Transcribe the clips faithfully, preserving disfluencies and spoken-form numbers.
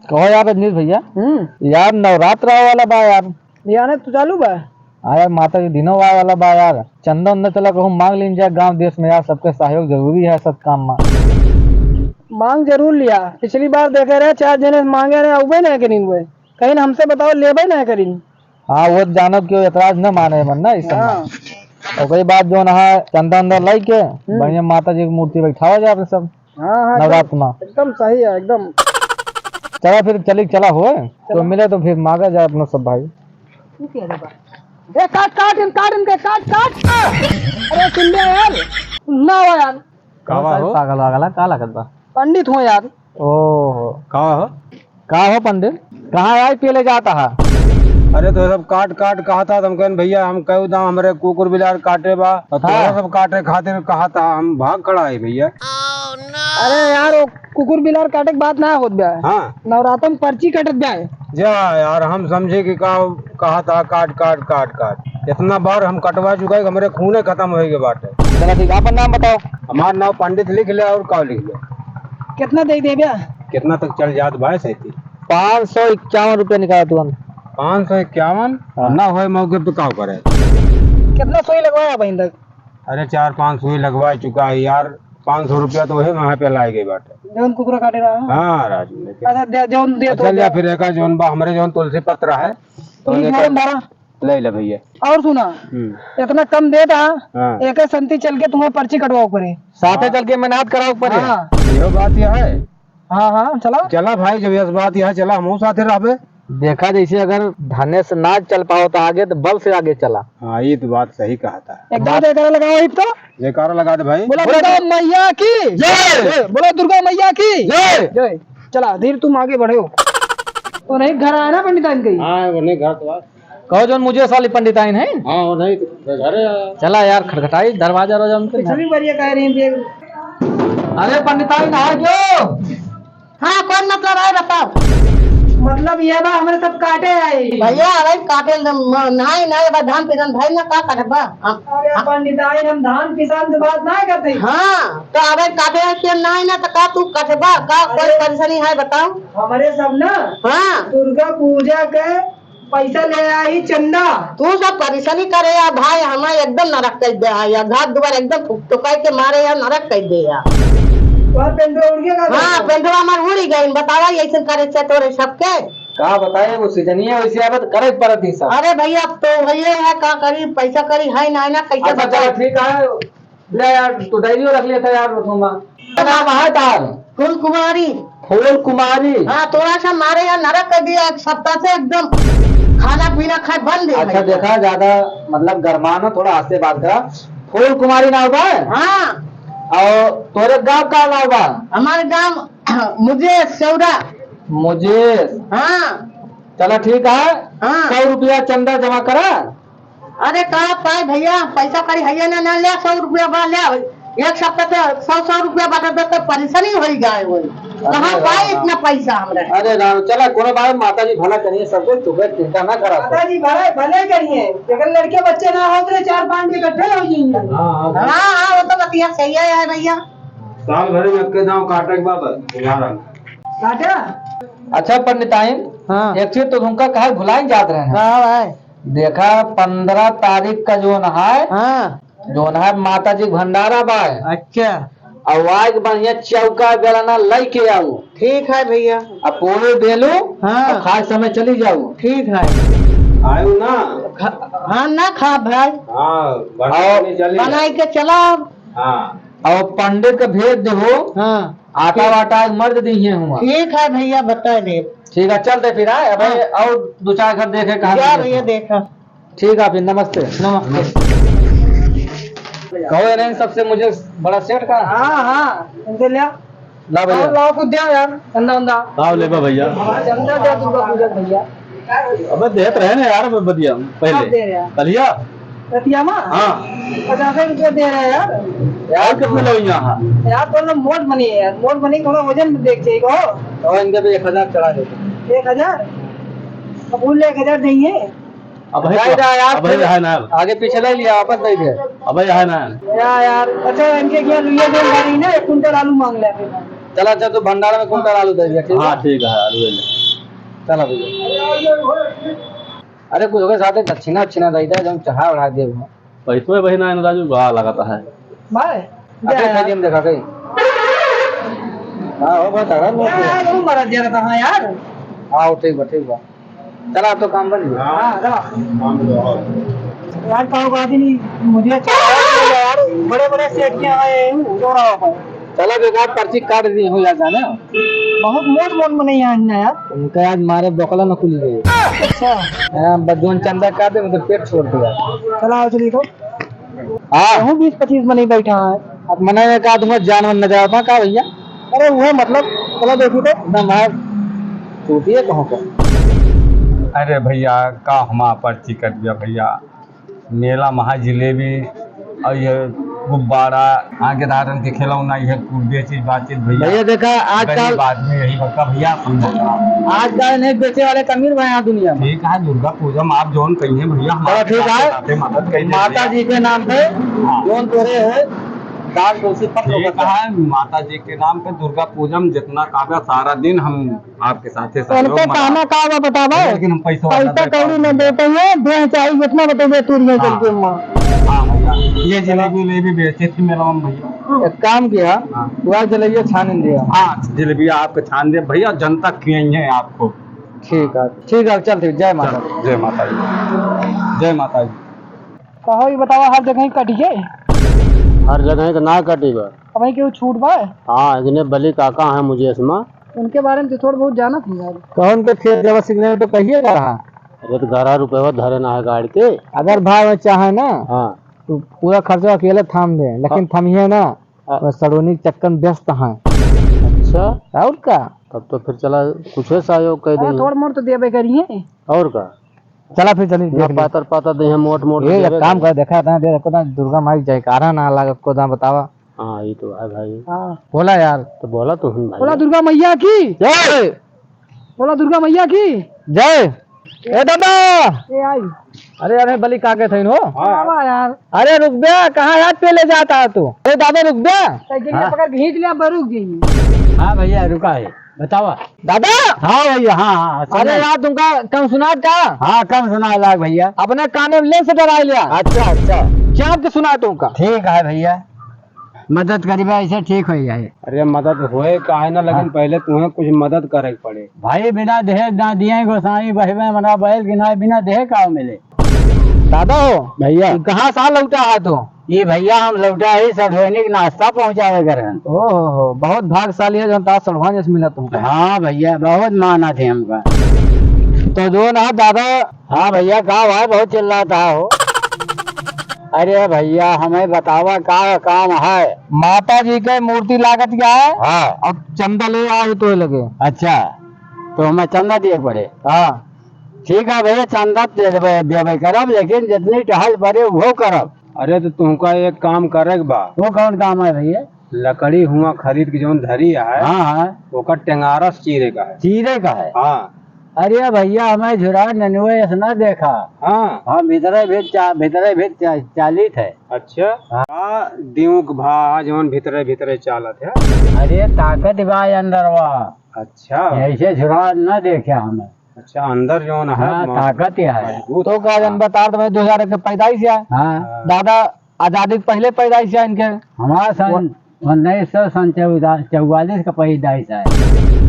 कहो यार रजनीश भैया। हम्म। यार, नवरात्र आवे वाला बा यार। बिहाने तो चालू बा। हाँ यार, माता जी दिनों आवे वाला बा यार। चंदा उंदा चला कहूँ मांग लीन जाए गांव देश में यार, सबके सहयोग जरूरी है सब काम में। मांग जरूर लिया। पिछली बार देखे रहे, चार जने मांगे रहे, अउबे नहीं करीन हुए। कहीं हमसे बताओ, लेबे नहीं करीन। हाँ, वो जानब कि वो एतराज न माने मन ना, इस समय। हाँ। ओकरे बाद जौन है, चंदा उंदा लाई के, हम्म। बढ़िया माता जी की मूर्ति बैठावा जाए अपने सब। हाँ, हाँ, नवरात्र एकदम, में। एकदम सही है, एकदम। चला फिर, चली, चला हो, तो चला। मिले तो फिर मांगा जाए अपना सब भाई। तू कह रहे बा? ए, काट, काट, इन, काट इनके, काट, काट। अरे, सुन बे यार, ना हो यार। कावा हो? पागल वागल है, का लागत बा? पंडित हो यार। ओहो। कावा हो? का हो पंडित, कहाँ आई पियले जाता है? अरे तो सब काट काट कहा था, तुम कहन भैया हम कह दाम हमरे कुकुर बिलार काटे बा, और तोहरा हाँ। सब काटे खातिर कहा था, हम भाग खड़ा है भैया। अरे यार, वो कुकुर बिलार काटे के बात ना होत बा। हाँ। नवरातम पर्ची कटत बा। जा यार, हम समझे कि का कहा था काट काट काट काट, इतना बार हम कटवा चुका है कि हमरे खूने खत्म होए के बाटे। चला ठीक, आपन नाम बताओ। हमार नाम पंडित लिख ले और का लिख ले। कितना दे देबे? कितना तक चल जात भाई सैती? पाँच सौ इक्यावन रुपया निकाला तुरंत। पाँच सौ इक्यावन? हाँ। ना होए मौके पे का करे? कितना सुई लगवाया बहिन तक? अरे चार पाँच सुई लगवा चुका है यार, पाँच सौ रुपया तो वही वहाँ पे लाए गए बाटे। जौन कुकुरा काटे रहा? हाँ राजू ने क्या? अच्छा, दे, जौन दे तो अच्छा, ले दे। फिर एका जौन बा, हमरे जौन तुलसी पत्र है, तो ठीक एका है, बारह। ले ले भैया। और सुना, हम्म। इतना कम देता, हाँ। एक संती चल के तुम्हें पर्ची कटवाओ पड़े। साथे हाँ। चल के मेहनत कराओ पड़े। हाँ। यो बात यह है। हाँ, हाँ, चला। चला भाई, जब यस बात यह चला, हमहू साथे रहबे। देखा जैसे अगर धनेश ना चल पाओ तो आगे, तो बल से आगे चला। हाँ, ये तो बात सही कहा था। एक बार जयकारा लगाओ, एक तो। जयकारा लगा दे भाई। बोला बोला दुर्गा मैया की जय। जय। बोला दुर्गा मैया की जय। जय। चला, धीर तुम आगे बढ़े हो। तो नहीं घर आया ना पंडिताइन कहीं? हाँ, वो नहीं घर तो आया। कहो जौन मुझे साली पंडिताइन है। हाँ, वो नहीं तो घर है। चला यार, खटखटाई दरवाजा रोजा उनके। पिछली बार ये कह रही थी। अरे पंडिताइन आ गयो। हाँ, कौन मतलब है बताओ? मतलब ये बा हमरे सब काटे आई। भैया, अरे काटे न-, म-, नहीं, नहीं, बा धान पिसान भाई ना का कटबा? हाँ, अरे हाँ। पंडिताइन, हम धान किसान से बात ना करते। हाँ, तो अबे काटे के नहीं ना, तो का तू कटबा? का कोई अरे। परेशानी है बताओ? हमरे सब ना हाँ। दुर्गा पूजा के पैसा ले आई चंदा। तू सब परेशानी करे या भाई, हमार एकदम नरक कर दे है, या घर दुआर एकदम फुक-, टोकाई के मारे या नरक कर दे या। तोहर पेंटवा उड़ गया का? हाँ, पेंटवा हमार उड़ी गई, बतावा ऐसे करे से तोरे सबके। का बताए, वो सीजनिया वैसे आवे तो करे पड़त ही सब। अरे भैया, अब तो वही है, का करी, पैसा करी है ना, ना कैसे अच्छा, बताए? चलो ठीक है, ले यार, तू डायरियो रख लेता यार, रखूंगा। क्या नाम है तार? फूल कुमारी। फूल कुमारी। हाँ, थोड़ा सा मारे यहाँ नरक कर दिया, एक सप्ताह से एकदम खाना पीना खाए बंद है अच्छा, भाई। देखा, ज्यादा मतलब गरमा ना, थोड़ा आस्ते बात करा। फूल कुमारी नाम बा? हाँ। और तोरे गांव का नाम बा? हमारे गांव मुझे सौरा। मुझे। हाँ। चला ठीक है। हाँ। सौ रुपया चंदा जमा करा। अरे कहाँ पाए भैया, पैसा कौड़ी है ना, ना ले, सौ रुपया बा ले, एक सप्ताह से सौ, सौ रुपया बता दे तो परेशानी हो ही जाए वही। कहाँ अरे पाए राम। इतना पैसा हमरा? अरे राम, चला कोनो बात, माता जी भला करिए सबके, तू चिंता ना करा। माता जी भले, भले करिए, अगर लड़के बच्चे ना हो तो चार पांच इकट्ठे हो जाएंगे। हाँ, हाँ, हाँ। हाँ, हाँ, वो तो बतिया सही है भैया। साल भर में अक्के दांव काटे के बाद उधार आना। काटा? अच्छा पंडिताइन, हाँ। एक चीज तो तुमका कहा भुलाई जात रहे हैं। हाँ भाई। देखा, पन्द्रह तारीख का जोन है, हाँ। जोन है माता जी भंडारा बा। अच्छा। अब आइके बढ़िया चौका बेलना लइके आऊ। ठीक है भैया। अब पोहे बेलू, हाँ। अब खाए समय चली जाऊ। ठीक है। आयु ना। खा-, हाँ ना खा भाई। हाँ, और बनाई के चली। बनाई के चला। हाँ। और पंडित के भेज देहो। हाँ। आटा ठीक। वाटा मर्द दिए हुआ। ठीक है भैया, बता दे। ठीक है, चलते फिर, हाँ, अब हाँ। और दो चार घर देखे कहाँ जा मिले भैया, तो। देखा। ठीक है, फिर नमस्ते। नमस्ते। कहो ये नहीं सबसे मुझे बड़ा सेठ का? हाँ, हाँ, इनसे लिया। ला भैया। लाओ, लाओ, कुछ दिया यार, धंधा, धंधा। लाओ, ले बा भैया। हमारा चलता क्या दुर्गा पूजा भैया? अबे देत रहे ना यार, अबे बतिया पहले। आप दे रहे हैं। कलिया? रतिया मा? हाँ। पचास रुपया दे रहे हैं यार। यार, कितने लोग यहाँ? यार, थोड़ा मोट बनी है यार, मोट बनी, थोड़ा वजन में देख चाहिए हो। तो इनके भी एक हजार चढ़ा देते। एक हजार? अब बोल ले, एक हजार देंगे। अब है नहीं, तो, नहीं यार, अब है फिर है ना। आगे पीछे ले लिया, वापस दे दे। अब है ना। या यार, अच्छा, इनके क्या लुइया जो गाड़ी ना, एक कुंटल आलू मांग ले। चला, अच्छा, तो भंडारा में कुंटल आलू दे दिया, ठीक है? हाँ, ठीक है, आलू ले ले। चला भैया। अरे कुछ ओके साथे दक्षिणा उक्षिणा दे दे, जौन चढ़ा उढ़ा दे वो। पैसो वही ना है ना राजू, बा लगाता है। भाई, अरे दे यार। सही में देखा कहीं। हाँ, हो बा, तगड़ा नोट है। यार, वो मरा दिया रहता, हाँ यार। हाँ, ठीक बा, ठीक बा। चला, अब तो काम बन गया। हाँ, चला। यार, पाव भाजी नहीं, मुझे अच्छा लगा यार, बड़े-बड़े सेठ के यहाँ आए हैं, जो रहा हो। चला, बेकार पर्ची काट दी हूँ यार, जाने। बहुत मोट मोट मनई यहाँ है यार। उनका आज मारे बकला न खुली गई। अच्छा। हाँ, बस जौन चंदा काट दे, मतलब पेट छोड़ दिया। चला, आओ, चलिए तो। हाँ। कहूँ बीस पच्चीस मनई बैठा है। अब मना ने कहा, तुमको जानवर नजर आता का भैया? अरे वो है मतलब, चलो देखी तो। ना मार, टूटिए कहूँ का। अरे भैया, का हमार पर्ची कट गया भैया। मेला महा जलेबी और ये गुब्बारा, आगे धारन के खिलौना, ये कुल बेचित बाचित भैया। भैया देखा, आजकल गरीब आदमी यही बका भैया, समझा। आजकल नहीं बेचे वाले कम ही रहे हैं दुनिया में। ठीक है, दुर्गा पूजा में आप जौन कहिए भैया, हम चलो, आपके ठीक साथे है। साथे मदद करिए माता भैया। जी के नाम पे हाँ। जौन तोरे है, दान तुलसी पत्र ठीक होता है। है, माता जी के नाम पे दुर्गा पूजा में जितना काम है, सारा दिन हम आपके साथे सहयोग उनको में कहना आप का बा बतावा? लेकिन हम पैसा वाला पैसा दे कौड़ी पाएंगे। न देते हैं, देह चाहे जितना बतेबे तू नहीं हाँ। करके माँ। हाँ भैया, ये जलेबी उलेबी बेचे थे मेरा मन भैया। एक काम किया, हाँ। तू आज जलेबिया छान दिया। हाँ, जलेबिया आपको छान दे भैया, जनता खियाई है आपको। ठीक है, ठीक है, चल ठीक, जय माता। चल, जय माता जी, जय माता जी। कहो, ये बतावा, हर जगह ही कटी है? हर जगह ही तो ना कटी बा। अब वहीं केहू छूट बा? हाँ, इतने बली काका हैं मुझे इसमें। उनके बारे में तो थोड़ा बहुत जानत हूँ यार। कौन के खेत जब सिग्नल तो कहिए का रहा? अरे तो ग्यारह रुपये वो धरे ना है गाड़ी के। अगर भाई वो चाहे ना, हाँ। तो पूरा खर्चा अकेले थाम दे, लेकिन हाँ। थमिए ना, हाँ। वो सलोनी के चक्कर में व्यस्त हैं। अच्छा। और का? तब तो फिर चला कुछ सहयोग कर हाँ, देंगे। थोड़ा मोड़ तो देबे करिए। और का? चला फिर चली ना देख ले। पातर पातर दे हैं, मोट मोट ये देबे काम करिए। कर, देखा था, देखो ना, दुर्गा माई जयकारा ना लागत को ना बतावा। हाँ, ये तो है भाई। हाँ। बोला यार। तो बोला तो हम भाई। बोला दुर्गा मैया की। जय। बोला दुर्गा मैया की। जय। ए दादा। ए आई। अरे, अरे, बली का के थइन हो? हाँ। आवा यार। अरे, रुक बे, कहाँ यार पे ले जाता है तू? ए दादा, रुक बे। साइकिल हाँ। पकड़ के खींच लिया, पर रुक गई। हाँ भैया, रुका है, बतावा। दादा। हाँ भैया, हाँ, हाँ, सुन अरे ले। यार, तुमका कम सुना का? हाँ, कम सुना लाग भैया। अपने काने में लेंस डराई लिया। अच्छा, अच्छा। चाप के सुना तुमका। ठीक है भैया। मदद करिबे, ऐसे ठीक हो जाए। अरे मदद होए काहे ना, लेकिन हाँ। पहले तुम्हें कुछ मदद करे के पड़े। भाई बिना देहे ना दिए गोसाई बहवे मना बैल गिनाए बिना देहे का मिले। दादा हो भैया। तू कहाँ से लौटा है तू? ये भैया हम लौटा है सढ़ुआइन के नाश्ता पहुँचावे के रहन। ओ हो हो, बहुत भाग्यशाली है जो तार सढ़ुआइन जैसे मिला तुमको। हाँ भैया, बहुत माना थे हमका। तो जो ना दादा। हाँ भैया, का भाई बहुत चिल्लाता हो? अरे भैया, हमें बतावा का काम है? माता जी के मूर्ति लागत क्या है? हाँ। अब चंदा ले आए तो लगे। अच्छा, तो हमें चंदा दिए पड़े। हाँ। ठीक है भैया, चंदा दे देबे, देबे करब, लेकिन जितनी टहल पड़े वो करब। अरे तो तुमका एक काम करे के बा। वो कौन काम है भैया? लकड़ी हुआ खरीद के जौन धरी है, हाँ, हाँ। ओकर टेंगारा से चीरे का है। चीरे का है? हाँ। अरे भैया, हमें झुरा ननुए ऐसा ना देखा। हाँ। हाँ, भीतरे भी चा-, भीतरे भी चा-, चालित है। अच्छा। हाँ। का दीव के भा जौन भीतरे भीतरे चालत है। अरे ताकत बा अंदरवा। अच्छा। ऐसे झुरा ना देखे हमें। अच्छा, अंदर जौन है हाँ, मज-, ताकत ही है। मजबूत तो का है। जन बता दे, दो हजार के पैदाइश है। हाँ। हाँ। दादा आजादी के पहले पैदाइश है इनके। हमारा सन वो उन्नीस सौ चौवालीस का पैदाइश है।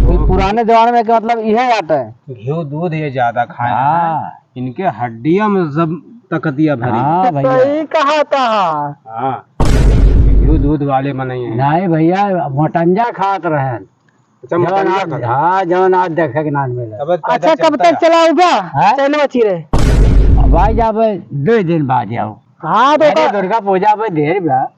तो पुराने जमाने में के मतलब इहे बात है। घी दूध ये ज्यादा खाए हाँ। हैं। इनके हड्डियों में सब तकतिया भरी है। हाँ भैया। सही कहा था। हाँ। घी दूध वाले मनई हैं। नहीं भैया, मोटंजा खात रहे। अच्छा, जौन मोटंजा आज, खात। हाँ, जौन आज देखे के ना मिले। तब पैदा अच्छा, कब चलता तक है। चलाओगा? हाँ? चलो, अच्छी रहे। अब आ जाबे, दो दिन बाद आओ। हाँ, तो अरे, का दुर्गा पूजा पे देर बा।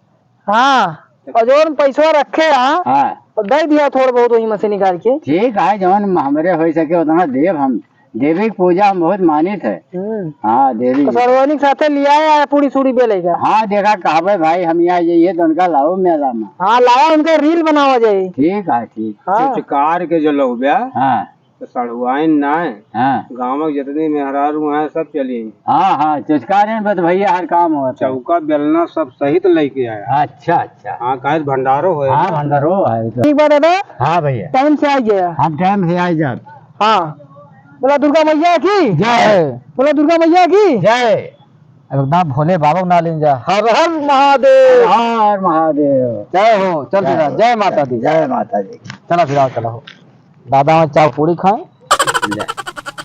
हाँ, और जौन पैसवा रखे, हाँ, हाँ। तो दे दिया थोड़ा बहुत वही में से निकाल के। ठीक है, जौन हमरे हो सके उतना देब हम। देवी के पूजा हम बहुत मानित है। हम्म। हाँ, देवी तो के। सरवानी के साथे लिया है पूरी सूरी बेले का। हाँ, देखा कहबे भाई, हम यहाँ जाइए तो उनका लाओ मेला में। हाँ, लाया, उनका रील बनावा जाए। ठीक है, ठीक। हाँ। चुचकार के जो लोग बा, हाँ। तो सड़ुआइन ना है। हाँ। गाँव के जितनी मेहरारू हैं, सब चली। हाँ, हाँ, चुचकारे में तो भैया हर काम होता है। चौका बेलना सब सहित लेके आया। अच्छा, अच्छा। हाँ, काहे भंडारो होए। हाँ, भंडारो है तो। ठीक बा दादा। हाँ भैया। टाइम से आ गया। हम टाइम से आ जाब। हाँ। बोला दुर्गा मैया की जय। बोला दुर्गा मैया की जय। अब एकदम भोले बाबा का नाम लेन जा। हर हर महादेव। हर महादेव। जय हो, चल जय बेटा, हो। जय माता दी। जय माता दी। चला फिर आओ, चला हो। दादा वहाँ चाव पूड़ी खाएं। जय।